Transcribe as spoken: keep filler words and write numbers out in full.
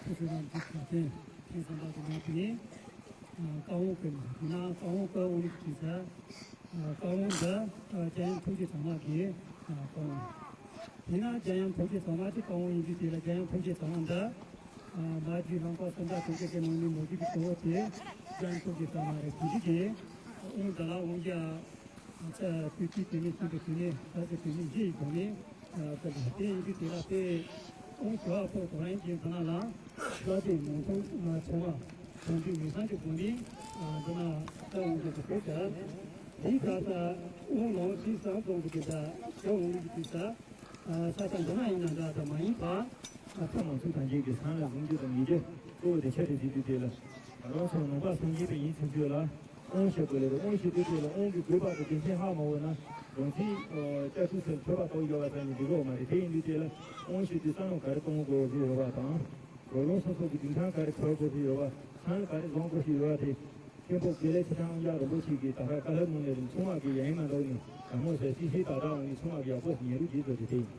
ཐུགས་རྗེ་ཆེ། ཐེངས་གསུམ་པ་དེ་ནང་དེ་ནས་བཀའ་དབང་དགོས་མ་དེ་ན་བཀའ་དབང་བཀའ་དབང་གི་ས་བཀའ་དབང་འདི་འཇམ་དབྱངས་ཐུགས་རྗེ་ཐོག་མ་གི་བཀའ་དབང་། དེ་ན་འཇམ་དབྱངས་ཐུགས་རྗེ་ཐོག་མ་དེ་བཀའ་དབང་ཡིན་དུས་དེ་ལ་འཇམ་དབྱངས་ཐུགས་རྗེ་ཐོག་མ་འདི་མ་རྒྱུད་ལྷག་པ་གསུམ་དང་དྲུག་ཅུ་གི་ནང་ནས་མ་རྒྱུད་ཀྱི་གཙོ་བོ་དེ་འཇམ་དབྱངས་ཐུགས་རྗེ་ཐོག་མ་རེད། དེ་བཞིན་གྱི་དབང་འདི་ལ་དབང་རྒྱ། ས་དུས་ཀྱི་དུས་ནས་གསུངས་པའི་དུས་ནས་ས་ཆ་དུས་ནས་བཞི་ཡི་སྒོ་ནས་ས་ཆ་དེ་ཡིན་དུས་དེ་ལ་དེ་དབང་ཞུ་བ་ཕོག་གོ་རང་གི་ཁ་ན་ལ་ས་དེ་མང་ཚོགས་ཚོ་བ་གང་དུས་མི་སང་གི་སྒོ་ནས་འདི་ན་ས་དབང་གི་ཕོག་ད་དེའི་ས་ས་དབང་ལོང་དེའི་ས་རྫོང་གི་དེ་ས་ས་དབང་གི་དེ་ས་ས་ཆ་འདི་ན་ཡིན་ན་འདྲ་ད་མ་ཡིན་པ་ས་མང་ཚོགས་དང་རྒྱུན་གྱི་ས་ལ་གཟིམ་རྒྱུ་དང་ཉལ་རྒྱུ་གཙོ་བོ་དེ་ཆ་དེ་བྱེད་དུས་དེ་ལ་རང་ཚོ་ནང་པ་སངས་རྒྱས་པའི་ཡིན་ཚུལ་བརྗོད་ལ། དབང་ཞུ་དགོས་ལས་དབང་ཞུ་དུས་དེ་ལ་དབང་གི་དགོས་པ་དང་དོན་ཆེན་ཧ་མ་གོ་ན་རང་ཚིག་ལྕགས་ཐུག་ཟེར་ཐོས་པ་ལྟ་བུ་ཡོད་པ་ཟེར་ནས་འགྲིག་གི་མ་རེད། དེ་ཡིན་དུས་དེ་ལ་དབང་ཞུ་དུས་བསམ་བློ་ག་རེ་གཏོང་དགོས་ཀྱི་ཡོད་པ་དང་། རོ་ལངས་སོ་སོ་གི་དུས་ཐང་ག་རེ་འཁོར་དགོས་ཀྱི་ཡོད་པ། ཚང་ག་རེ་བཟུང་དགོས་ཀྱི་ཡོད་པ་དེ་མཁན་པོ་དགེ་ལེགས་ཚེ་ཐང་དབང་རྒྱལ་རིན་པོ་ཆེ་གིས་ད་ག་བཀའ་སློབ་གནང་ནས་རིང་ཚང་མ་གི་ཡ་ཡིན་མ་འདོགས་ནས་དྲང་མོ་ཟེར་ཅི་ཞིག་ད་ལྟ་འོང་ནས་ཚང་མ་གི་ཡག་པོ་ཉེ་རུ་བྱེད་དགོས་ཀྱི་དེ་ཡིན།